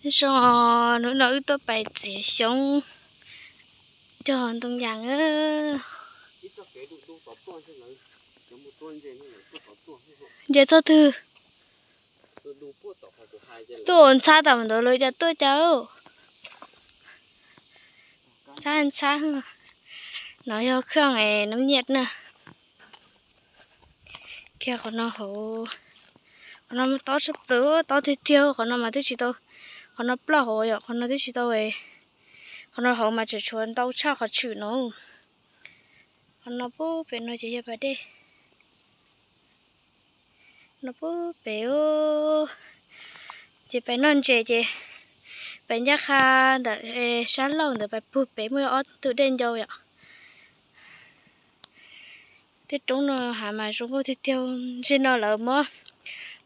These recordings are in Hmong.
Zoo, hnub no wb tuaj pais txiav xyoob cog ntoo yas. Nce txog twg? Tuaj ua ntxhab tam ntawd lawm cas tuaj cas. Ntxhab ntxhab. No yog khaj es nab nyiaj na. Kiag qhov no hauv, qhov no tob tshaj plaws, tob tiag tiag, qhov no mas twb tsis tau, qhov no ploj hauv yom, qhov no twb tsis tau, qhov no hauv mas tseem tshuav ntau tshaj qhov tshwm no. Qhov no pub pem no ces yog pas dej. No pub pem, ces pais noj ntses ces pais ncaj qha ntawm sab laug ntawd pais puag pem muaj ob tug dej ncau yom. Tej roob no hav mas zoo nkauj tiag tiag. Ntshe no lawv muab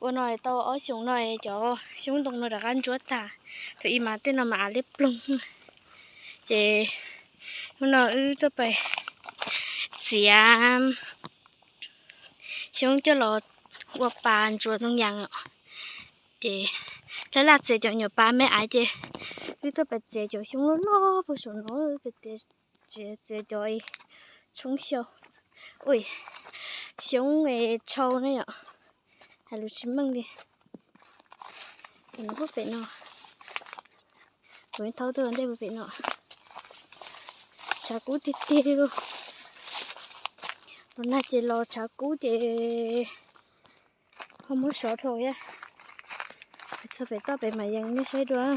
ua no tau ob xyoos no cov xyoob ntoo no rov qab ntsuab tag. Thaum ub mas tej no mas av liab ploog. Ces hnub no wb tuaj pais txiav xyoob coj los ua pas ntsuas ntoo yas os. Ces laj laj txiav cov nyuam pas me aiv ces wb tuaj pais txiav cov xyoob loj loj puag saum no, pais txiav cov tshoob xyoo, ui, xyoob tshau na yom. Hais lus tsis meej li. Pem no, pem no, kuv thaub tuaj ntej pem no. Tshav kub tiag tiag li lauj. Los nag ces los tshav kub ces ho muab sov dhau thiab. Txog pem toj pem mas yees nej saib dua.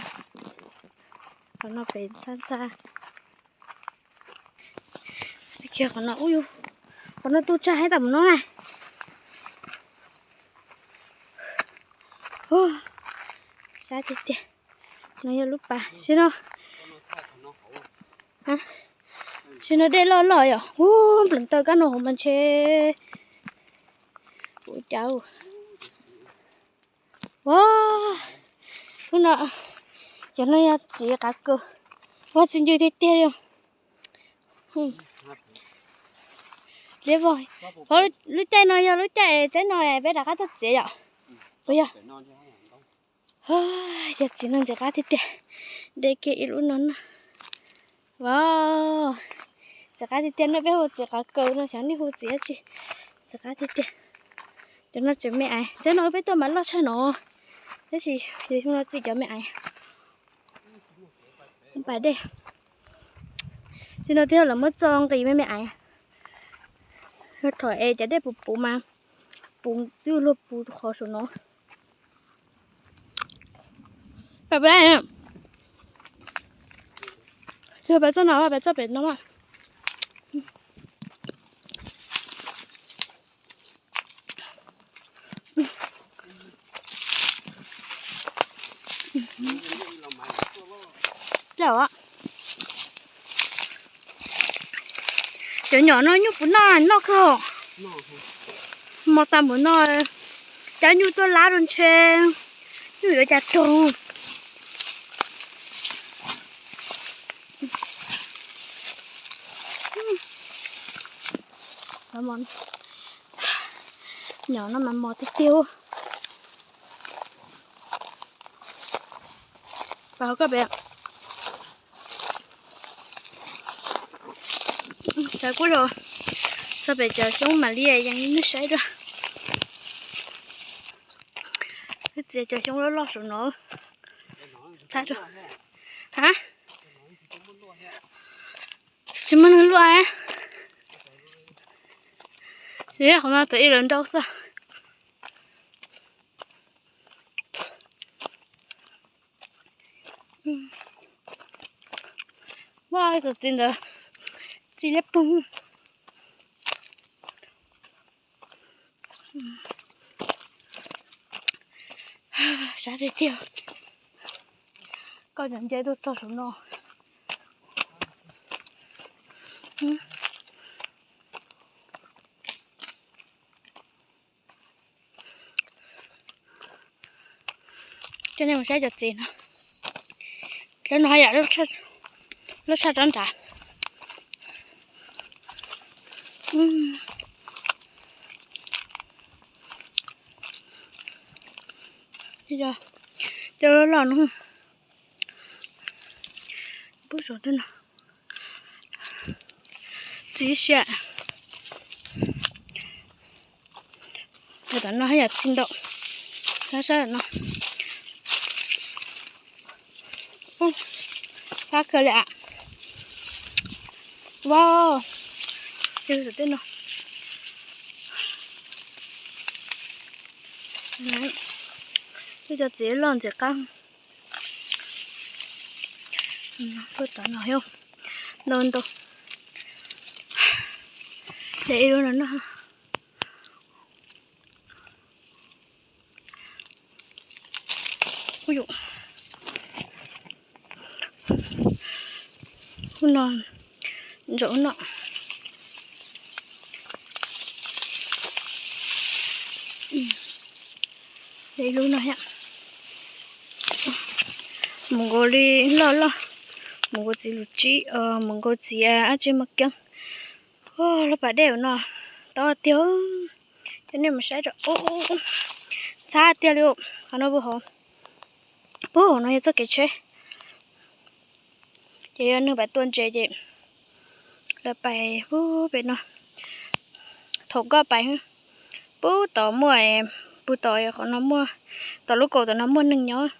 Qhov no pem ntxhab ntxhab. Qhov no, qhov no tu tsag heev tam mus no na. Sab tiag tiag. No yog lub pas, sim no, sim no dej loj loj yom. Ub, nplees taw kab no hauv mas ntshe ua cas. Ua, hnub no cov no yog txiv qav kaws, ua txiv ncw tiag tiag li. Liab vog, lub caij no yog lub caij tsaib no peb rov qab tuaj txiav yom. Puas yog? Yog txiv no ntxim qab tiag tiag, de kiag ib lub no na. Ua, ntxim qab tiag tiag, nej peb hu txiv qav kaws no xyov nej hu txiv dab tsi. Ntxim qab tiag tiag. Cov no tseem me aiv, tsaib no peb tuaj mas loj tshaj no, tab sis yog xyoo no txi cov me aiv. Pas dej, txi no twb yog lawv muab txo nqis me me aiv. Yog thaum es cov dej puv puv mas puv twb luag puv qhov saum no. Pab, pab, tsis pab txoj no, pab txoj pem no. Cov nyom no nyuj puas noj, noj kawg. Mos tas npaum no, cab nyuj tuaj lab rau ntshe nyuj yuav cas raug. Nyom no mas mos tiag tiag. Pas hauv koj pem. Tshav kub los txog pem cov xyoob mam li yees nej saib dua. Wb txiav cov xyoob loj loj saum no. Txhab dua. Ha? Tsis muaj neeg luaj. Tsis, qhov no txawm ib lawv nrau xwb. Ua, tus txiv ntawd txi liab ploog. Sab tiag tiag. Koj cov nce tuaj txog saum no. Coj nej mus saib cov txiv no. Lawv no yam lub tshaj rov nrad. Cov loj loj no. pub saum tej no. Txiv ib siab. Cov tom no haj yam txi ntau. Sab sab no. Ub, fab kawg li am. Wow. Tej no. Tej cov txiv loj ntxim qab. Puag tom no ntau ntau. Ces ib lub no no. Ub, no ntsaum no. Ib lub no thiab. Mus nkaus li loj loj. Mus nkaus txiv lus tsib, mus nkaus txiv dab tsi mas keeb. Lub pas dej no tob tiag. Cov nej mus saib rau, ntxhab tiag li. Qhov no puag hauv, puag hauv no yog txoj kev tsheb. Ces yog neeg pais tua ntses ces lawv pais pub pem no. Thaum koj pais pub tom muaj, pub tom qhov no muaj, tom lub kaum tom no muaj neeg nyob.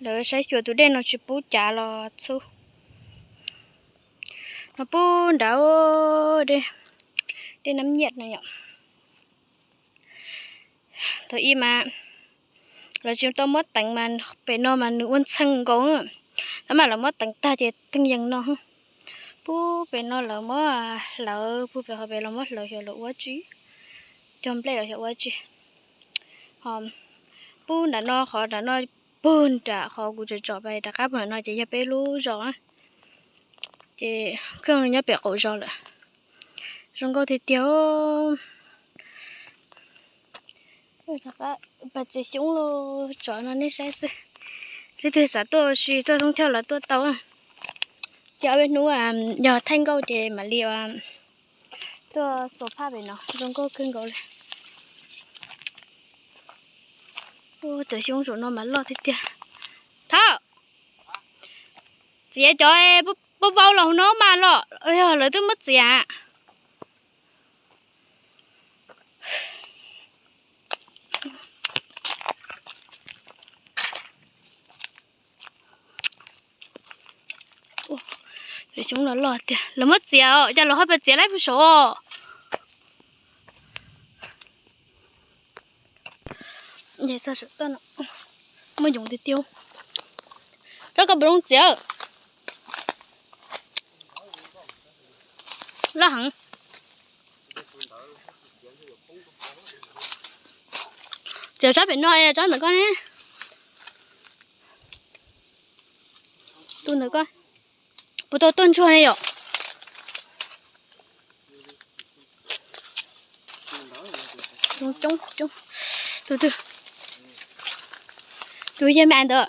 Lawv saib xyuas tus dej no tsis pub cav los txhub. No pub nrad, dej Nab Nyiaj no yom. Thaum ub mas lawv tsis tau muab teev mas pem no mas nws ua ntxheej nkaus. Tab mas lawv muab teev tag ces teej yees no. Pub pem no lawv muab hlawv, pub pem qhov pem los muab hlawv xyov lawv ua tsi, cog nplej los xyov ua tsi. Ho pub nram no, qhov nram no, puag nram qhov kuv tsom tsom pais rov qab puag nram no ces yog peb lub zos. Ces kheej nyob pem qaum zos lawm. Zoo nkauj tiag tiag. Rov qab pais txiav xyoob los tso no nej saib xwb. Leej twg xav tuaj ua si tuaj Xyoob Thoj los tuaj tau. Ces ob peb hnub yog thaij nkauj ces mam li tuaj xuas phaj pem no, zoo nkauj kawg nkaus li. Ua cov xyoob saum no mas loj tiag tiag. Thov txiav cov pab vau los hauv no mas los, yog lawv twb muab txiav. Cov xyoob los loj tiag, lawv muab txiav os, cas lawv ho pais txiav laib pug saud. Muaj yoov tiag tiag. Tsob koj puas zoo txiav? Loj heev. Txiav tsob pem no, tsob ntawm koj ne. Tus ntawm koj puas tau tuaj ntsuag ne yom? Coob coob. Tus twg? Tus yawg me ntawd.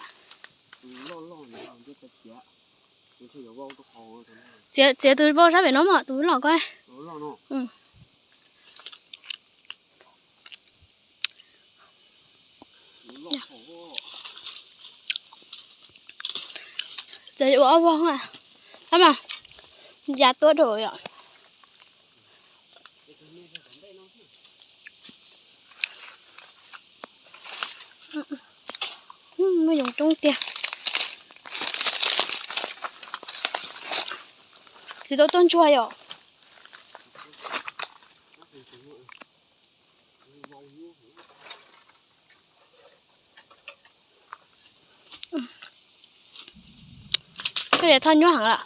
Txiav, txiav tus vau sab pem no mas tus loj ko. Txiav ua ob vau, tab mas ya tuab dhau yom. Muaj yoov coob tiag. Tsis tau tuaj ntsuag yom. Koj yog thoj nyuaj heev lawm.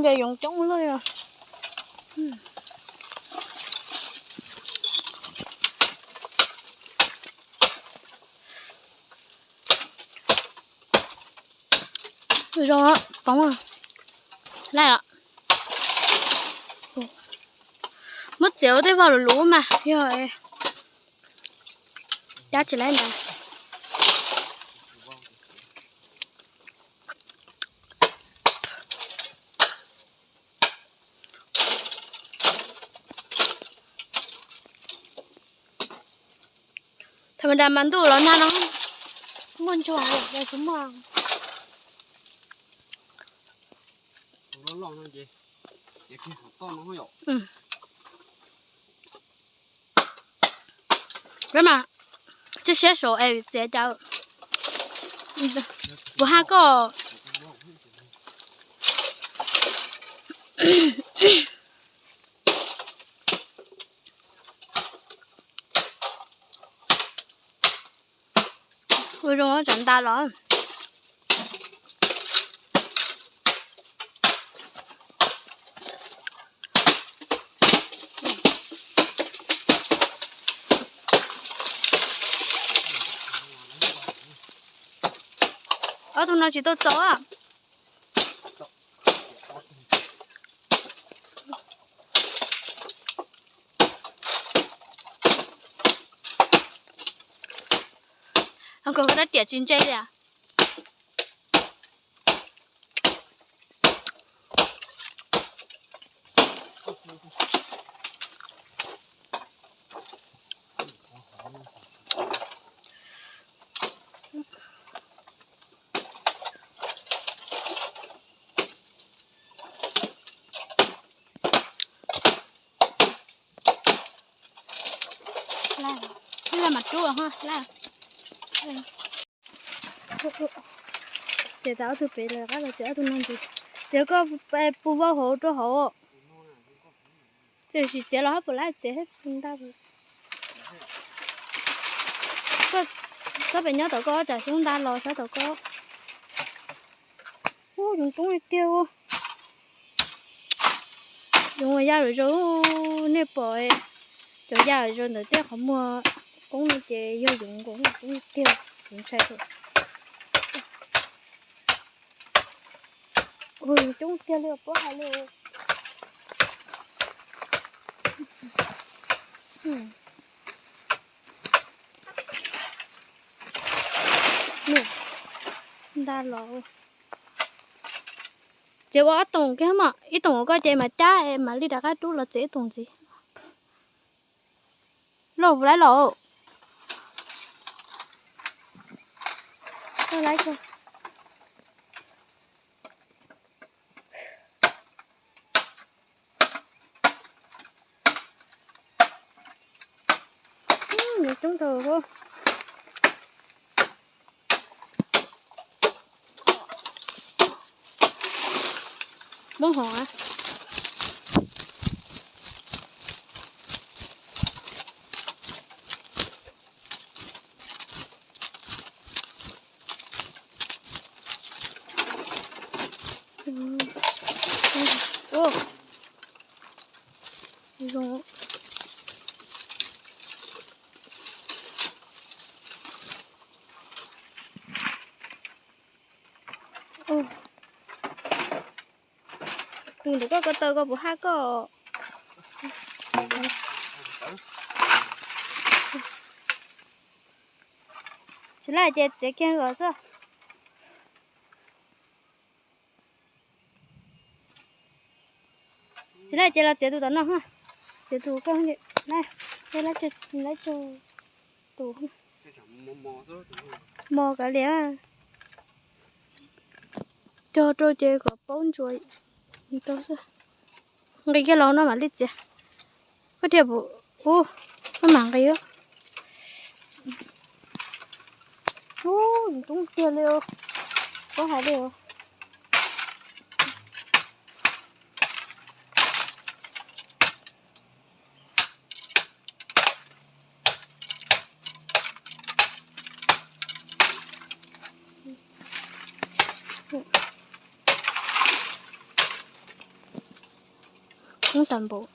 Yog yoov coob luaj. Zoo poob lawm. Muab txiav ua tej vau luv luv mas yog cab tsis laib ntawd. Tha mas das mas ntuj los nag no. Muaj ntsuag los tsis muaj. Loj loj no ces, ces kiag qhov toj no yom. Peb mas tib siab saum es txiav cas puas haj koj. Ua zoo tsam nta los. Ob tug no tsis tau txaus a. Koj koj rab riam tsis ntse li as. Laj mas rub ha laj. Ces tas ob tug pem lawm qab los ces ob tug no ntsis. Ces koj pus vau hauv rau hauv. Ces sim txiav los hab puas lab txiav hab nta. Koj pem nyob tom koj tsam xyoob nta los sab tom koj. Ub, yoov coob li tiag. Yoov ya lawm zaug, nej pom cov ya lawm zaug ntawm tej qhov muag poob no ces yog yoov nkaus coob li tiag, yoov ntshai. Ua coob tiag li pob hais li. Nta los. Ces ua ob toom kiag mas, ib toom ua koj ces mas cab es mam li rov qab rub los txiav ib toom ntxiv. Loj puas lab los? Laj. Coob rau. Moob hoom a. Zoo. Tus ntawm koj ko taw koj puas haj koj. Tsis laj ces txiav kiag nkaus xwb. Tsis laj ces los txiav tus tom no, txiav tus koj, lab tus mos kav liam. Cog rau ces kom paub ntsuas tau xwb. Nqis kiag los no mam li txiav. Koj dhia pum, ub, koj mam nqis. Ub, coob tiag li, koj hais li. Coob tas npaum.